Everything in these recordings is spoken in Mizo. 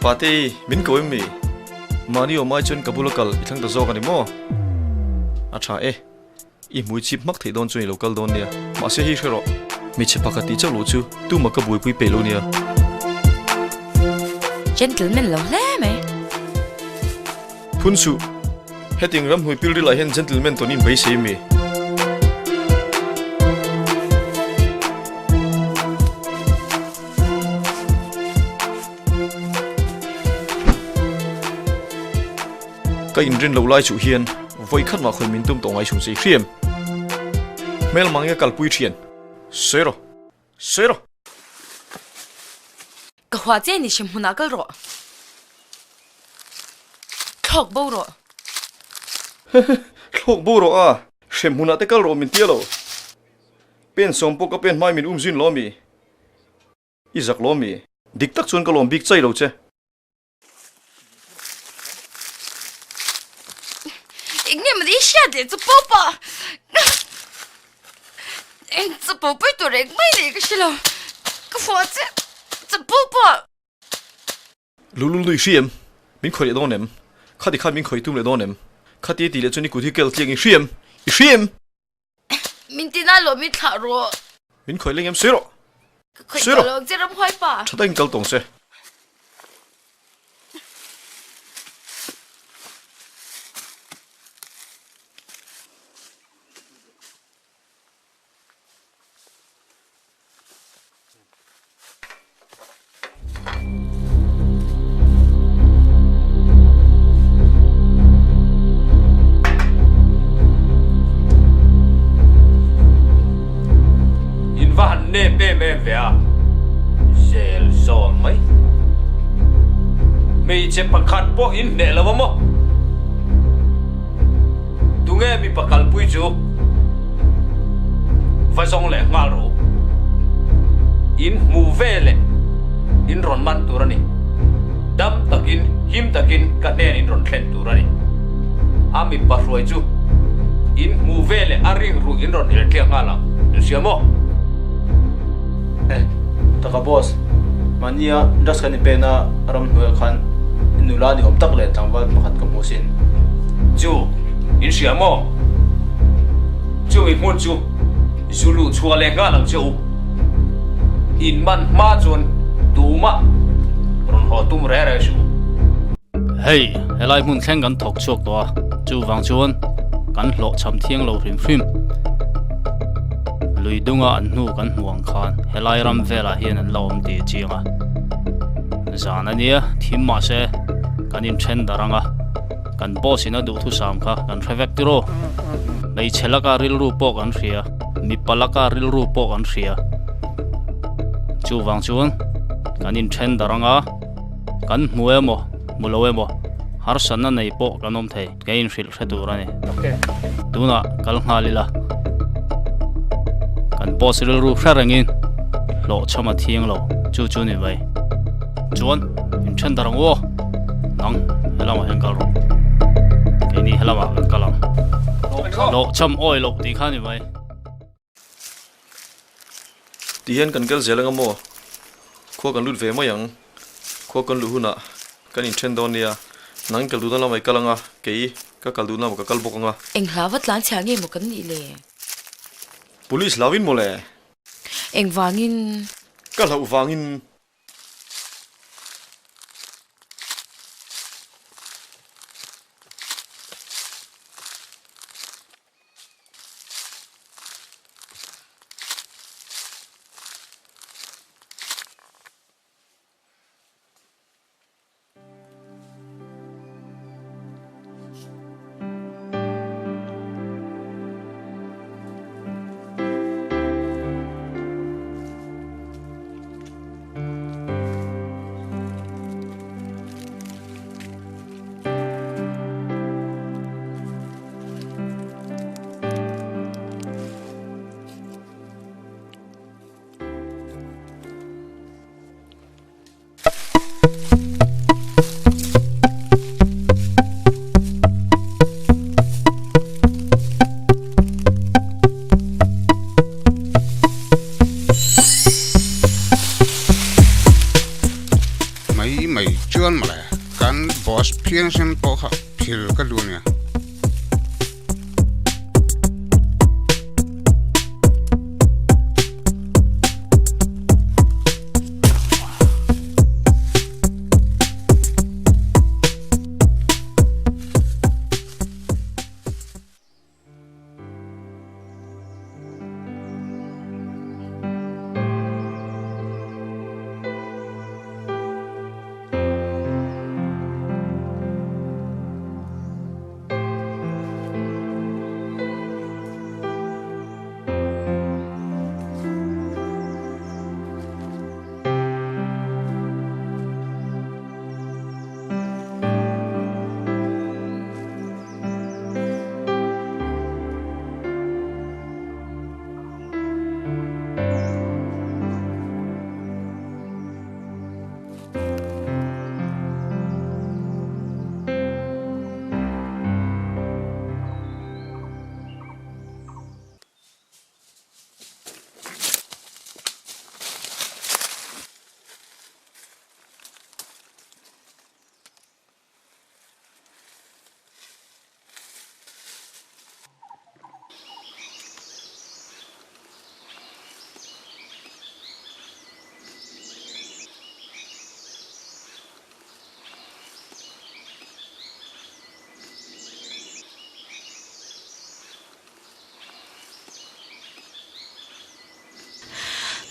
Pate, min ko em mi? Mahni awm ai chuan ka bula kal i thlang ta zawk a ni maw? A tha e. I hmui chip hmak theih dawn chuan i lo kal dawn nia. Mahse hei hre rawh. Hmeichhe pakhat tih chauh loh chu tumah ka buaipui peih lo nia. Gentleman lo hle mai. Phun suh. Hetiang ramhnuai pilril ah hian gentleman tawn in beisei mi? Ka inrin lo lai chuh hian vawi khat mah khawi min tum tawh ngai chung che i hriam. Hmel mang nge kalpui thian. Sawi rawh. Sawi rawh. Ka hua che ni hrim hmunah kal rawh. Thlawk bo rawh. Thlawk bo rawh a, hrem hmunah te kal rawh min tia lo. Pen sawm pawh ka pen hmai min um zin lo ami? I zak lo ami? Dik tak chuan ka lawm bik chai lo che. Eng nge mawni i hriat leh chu pawpa? Eng chu pawpui tur eng mai nei ka hre lo. Ka fawh che chu pawpa. Lulul nui hri em? Min khawih leh dawn em? Khati khan min khawih tum leh dawn em? Khati tih leh chuan i kut hi kel tliang i hri em? I hri em? Min tina lo min thlah rawh. Min khawih leng em sawi rawh. Ka khawih tawh lo che ramhuai pa. Tha takin kal tawng che. In va han nep em em ve a, zel zawl mai. Hmeichhe pakhat pawh in hneh lo a maw? Tunge mipa kalpui chu va zawng leh nghal rawh u. In hmuh ve leh in rawn man tur a ni. Dam takin, him takin ka hnen in rawn thlen tur a ni. A mipa hruai chu in hmuh ve leh a ring ruh in rawn eltliak nghal ang. In hria maw? Eh, taka boss, mahnia drugs kan inpekna ramhnuaiah khan nula ni awm tak leh tlangval pakhat ka hmu asin. Chu, in hria maw? Chumi hmun chu zu luh chhuah leh nghal ang che u. In man hma chuan tumah rawn haw tum reng reng suh u. Hei, helai hmun thleng kan thawk chhuak tawh a, chuvang chuan kan hlawhchham thiang lo hrim hrim. Lui dunga an hnu kan hmuh ang khan helai ram velah hian an la awm tih a chiang a. Zan a nia, thim mahse kan inthen darh ang a, kan boss in a duhthusam kha kan hre vek tiraw? Hmeichhe laka rilru pawh kan hria, mipa laka rilru pawh kan hria. Chuvang chuan kan inthen darh ang a. Kan hmu emaw, hmu lo emaw, harsatna nei pawh kan awm thei, ka inhrilh hre tur a ni. Tunah kal nghal ila, kan boss rilru hre rengin hlawhchham a thiang lo, chu chu ni mai. Chuan, inthen darh ang u aw, nang helamah hian kal rawh, keini helamah kan kal ang. Hlawhchham awi loh tih kha ni mai. Ti hian kan kal zel anga maw? Khua kan lut ve mai ang. Khua kan luh hunah kan inthen dawn nia. Nang kal duhna lamah i kal anga, kei ka kal duhna lamah ka kal bawk anga. Eng hla va tlan chhia nge maw kan nih le? Police hlauhin maw le? Eng vangin? Ka hlauh vangin. pawh kha phil ka duh a nia.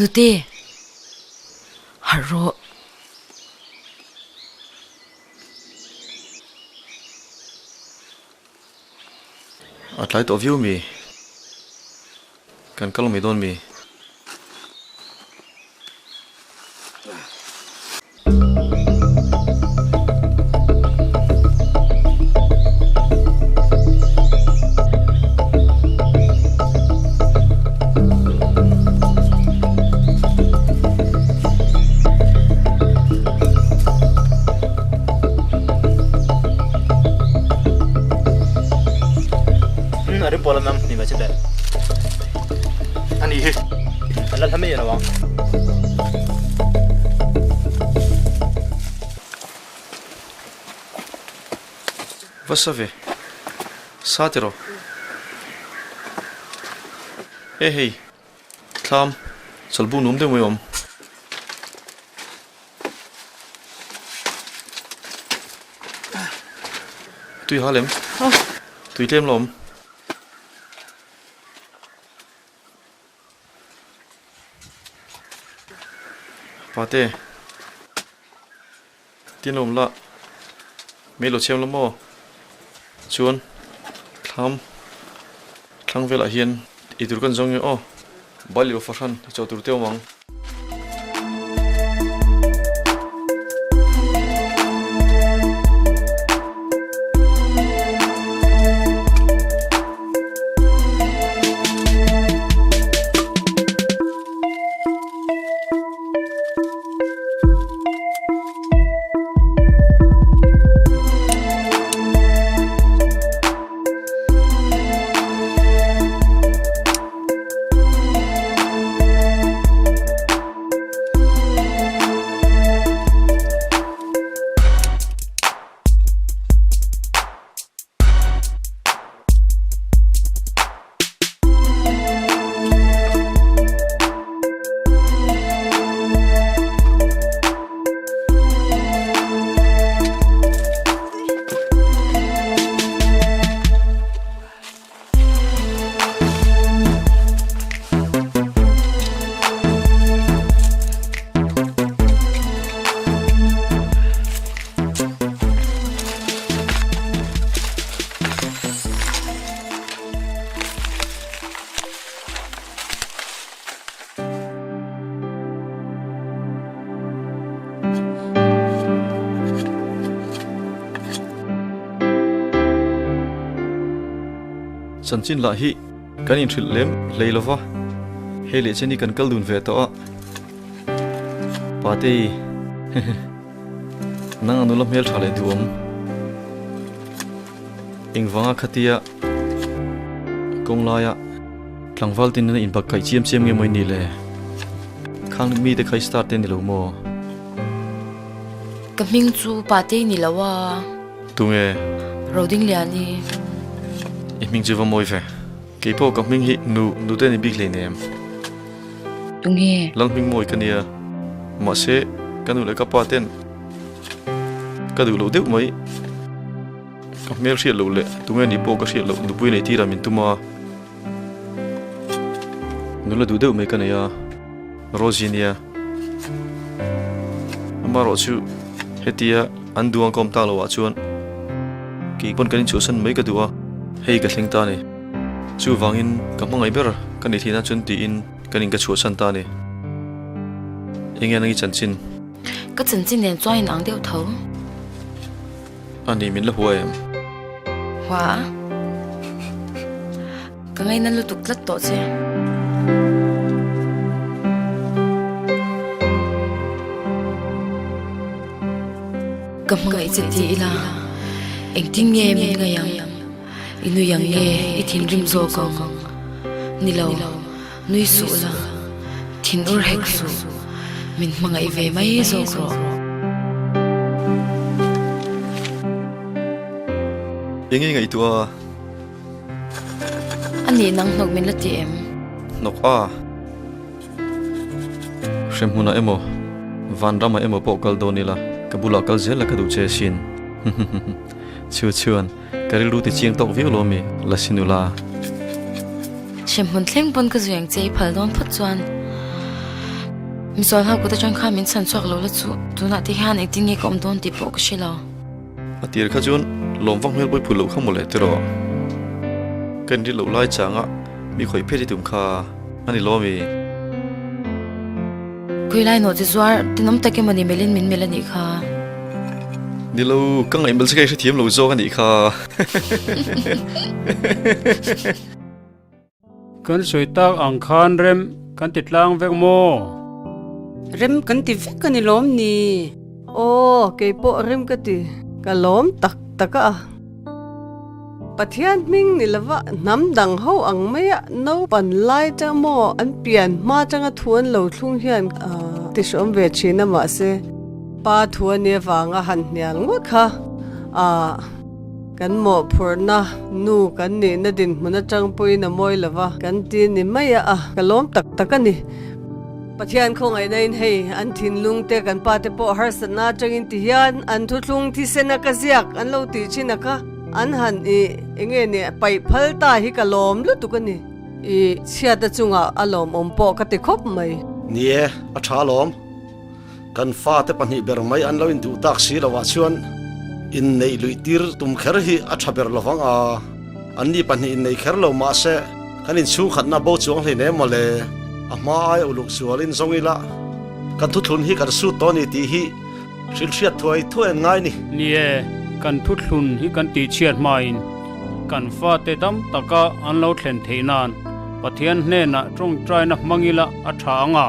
Nute, harh rawh. A tlai tawh viau mi? Kan kal mai dawn mi? A rim pawl an am ni mai che teh. A ni hi. An la hla mai lo ang. Va sa ve. Sa tiraw. E hei. Thlam, chawlhbuk nuam deuh mai awm. Tui ha lem. Tui tlem la awm. Pate. Tin awm la, mei lo chhiam la maw? Chuan thlam thlang velah hian ei tur kan zawng nge aw, bal ilo fahran i chaw tur te awm ang. Chanchin lah hi kan inhrilh lem hlei lova, hei leh chen hi kan kal dun ve tawh a, Patei hehe nang a nula hmeltha leh duhawm. Engvanga khatia kawng laia tlangval tin nena inbak kaih chiam chiam nge maw i nih le? Khang mite kha i star te ni lo maw? Ka hming chu Patei ni lo a. Tunge? Rodingliani. I hming chu va mawi ve. Kei pawh ka hming hi nu nute ni bik hleinem. Tunge? Lal hming mawi ka nia. Mahse, ka nu leh ka pa ten ka duh loh deuh mai. Ka hmel hriat loh leh tunge nih pawh ka hriat loh nupui nei tirah min tum a. Nula duh deuh mai ka nei a, Rosie nia. Amaherawh chu hetia an duang ka awm tak loh ah chuan kei pawn kan inchhuahsan mai ka duh a, hei ka thleng ta a ni. Chuvangin ka hmangaih ber ka nih theihna chuan tiin kan in ka chhuahsan ta a ni. Enge nang i chanchin? Ka chanchin nen chuan inang deuh tho. A ni min la hua em? Hua a? Ka ngaina lutuk tlat tawh che. Ka hmangaih che ti ila, engtin nge min ngaih ang? I nui ang nge i thinrim zawk ang? Ni lo, nui suh la, thin ur hek suh, min hmangaih ve mai zawk rawh. Enge ngaihtuah a? A nih nang hnawk min la ti em? Hnawk a. Hremhmunah emaw, vanramah emaw pawh kal dawn ila, ka bulah kal zel la ka duh che asin. Chhu chuan ka rilru ti chiang tawk viau lo mi, la si nula. Hremhmun thleng pawn ka zui ang che i phal dawn phawt chuan misual ho kut atang khan min chhan chhuak lo la chu tunah te hian engtin nge ka awm dawn tih pawh ka hre lo. A tir kha chuan lawm vak hmel pawi phul loh kha mawle tiraw. Ka inri loh lai changa mi khawih phet i tum kha a ni lawm i. Khawilai nawh chi zuar tinawm tak emaw ni melhin min melh a nih kha. Ni lo, ka ngaihmelh che ka i hrethiam lo zawk a nih kha. Kan sawi tak ang khan rem kan ti tlang vek maw? Rem kan ti vek a ni lawm ni? Aw, kei pawh rem ka ti, ka lawm tak tak a. Pathian hming ni lova hnam dang ho ang maia naupan lai tang maw an pian hma tanga thu an lo thlung hian ti hrawm ve thin a mahse pa thu a nia vanga han hnial ngawt kha a. Kan mawhphurhna nu kan nihna dinhmun atang pawhin a mawi lo va, kan ti ni mai a, ka lawm tak tak a ni. Pathian khawngaihna in hei an thinlung te kan pa te pawh harsatna atangin ti hian an thuthlung thisena ka ziak an lo tih thin a kha an han i enge ni paih phal ta hi ka lawm lutuk a ni. I chhiatna chungah a lawmawm pawh ka ti khawp mai. Ni e, a tha lawm. Kan fate pahnih ber mai an lo induh tak si loah chuan inneih luih tir tum kher hi a tha ber lo vang a, anni pahnih innei kher lo mahse kan inchhungkhatna bo chuang hlei nem mawle. A hma aia uluk zualin zawng ila kan thuthlun hi kan sut tawh a ni tih hi hrilhhriat thuai thuai an ngai ni. Ni e, kan thuthlun hi kan tihchhiat hmain kan fate dam taka an lo thlen theih nan Pathian hnenah tawngtaina hmang ila a tha ang a.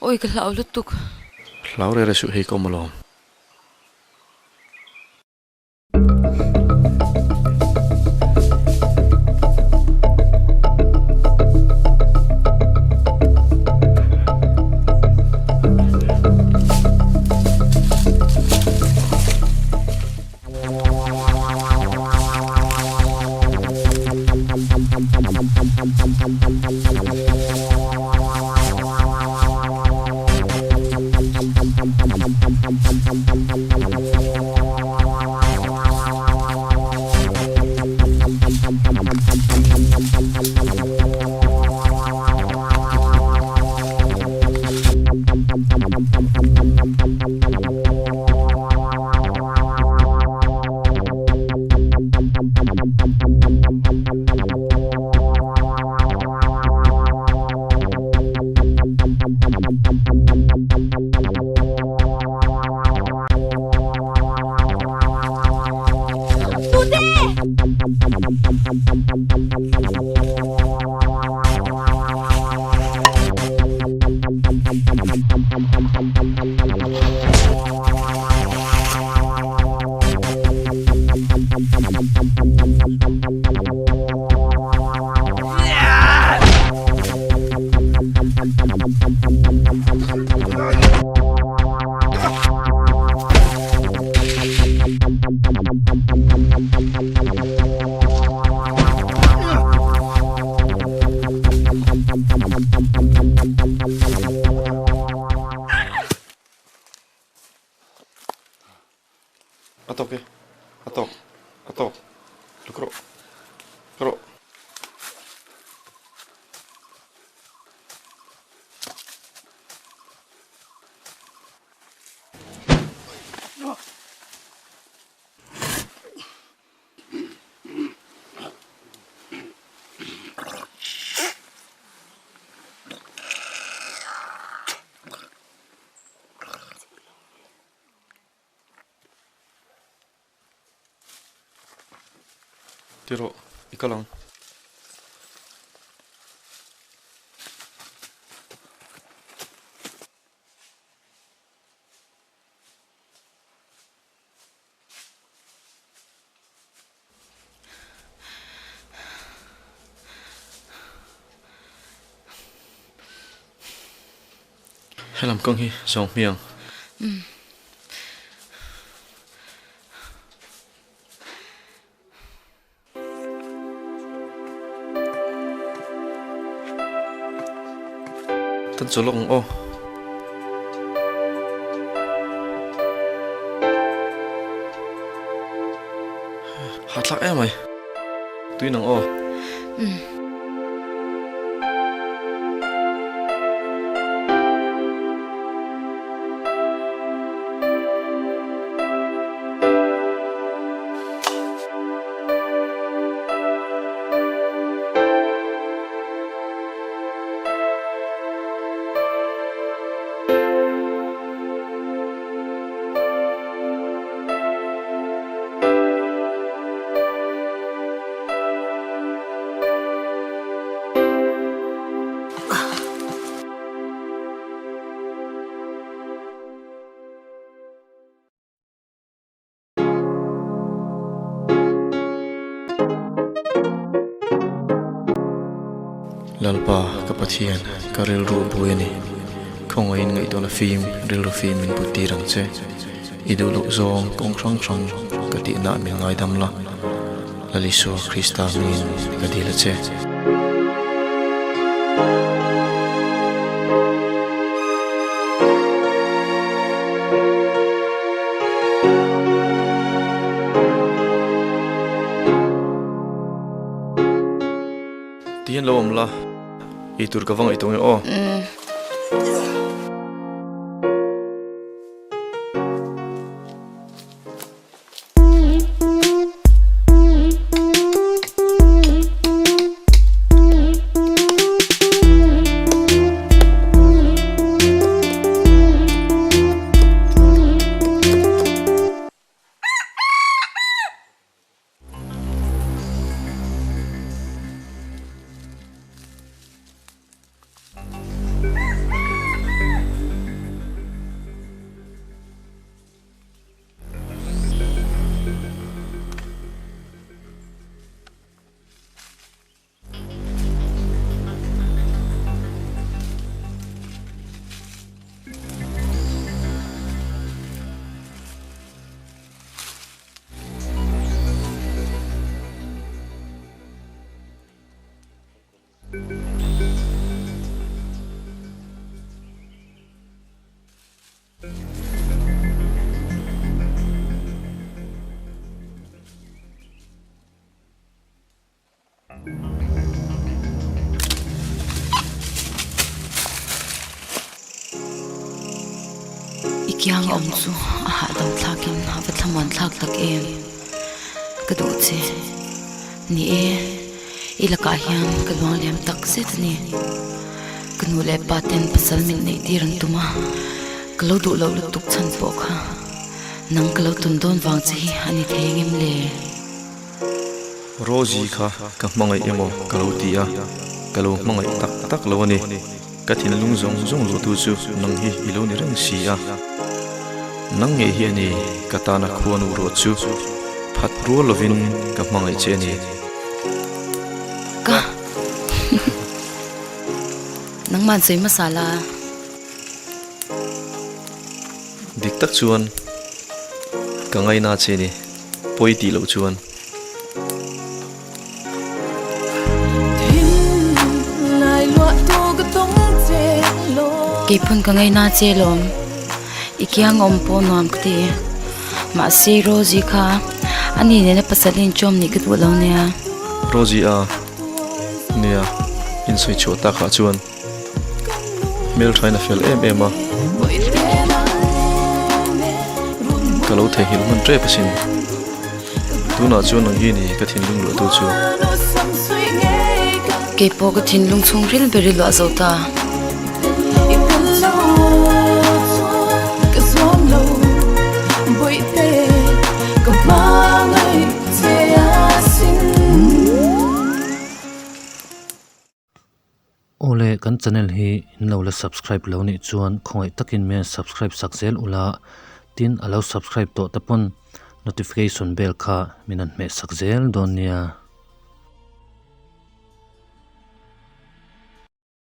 Awi ka hlau lutuk. Hlau rere suh hei ka awm alawm. A tawk e, a tawk, a tawk, luk rawh, rawh. Ti rawh, i kal ang. Helam kawng hi zawng hmiang. Tan chaw lawk ang aw. Hahthlak em mai. Tui nang aw. Lalpa, ka Pathian, ka rilru buai a ni. Khawngaihin ngaihtuahna fim, rilru fim min put tir ang che. I duh loh zawng kawng hrang hrang ka tihna min ngaidam la. Lal Isua Krista hmingin ka dil a che. Ti hian lo awm la, ei tur ka va ngaihtuah nge aw. kiang a awm chu a hahdam thlakin a va thlamuan thlak tak em. Ka duh che. Ni e, i lakah hian ka luang liam tak zet a ni. Ka nu leh pa ten pasal min neih tir an tum a, ka lo duh loh lutuk chhan pawh kha nang ka lo tawn dawn vang che hi a ni thei engem le? Rosie kha ka hmangaih emaw ka lo ti a, ka lo hmangaih tak tak lo a ni. Ka thinlung zawng zawng luhtu chu nang hi i lo ni reng si a. Nang ngei hi a ni ka tana khuanu ruat chu phat rual lovin ka hmangaih che a ni. Ka Nangman sawi hmasa la. Dik tak chuan ka ngaina che ni, pawi tih loh chuan. Keipawn ka ngaina che lawm, i kiang awm pawh nuam ka ti. Mahse Rosie kha ani nena pasal inchawm nih ka duh lo nia. Rosie a, nia, insawi chhuah takah chuan. Hmelthain a fel em em a, ka lo theihnghilh hman tep asin. Tunah chuan nang hi ni ka thinlung luahtu chu. Keipawh ka thinlung chhungril ber i luah zo ta. Awle kan channel hi in lo la subscribe lo nih chuan khawngaih takin min subscribe sak zel ula tin a lo subscribe tawh te pawn notification bell kha min han hmeh sak zel dawn nia.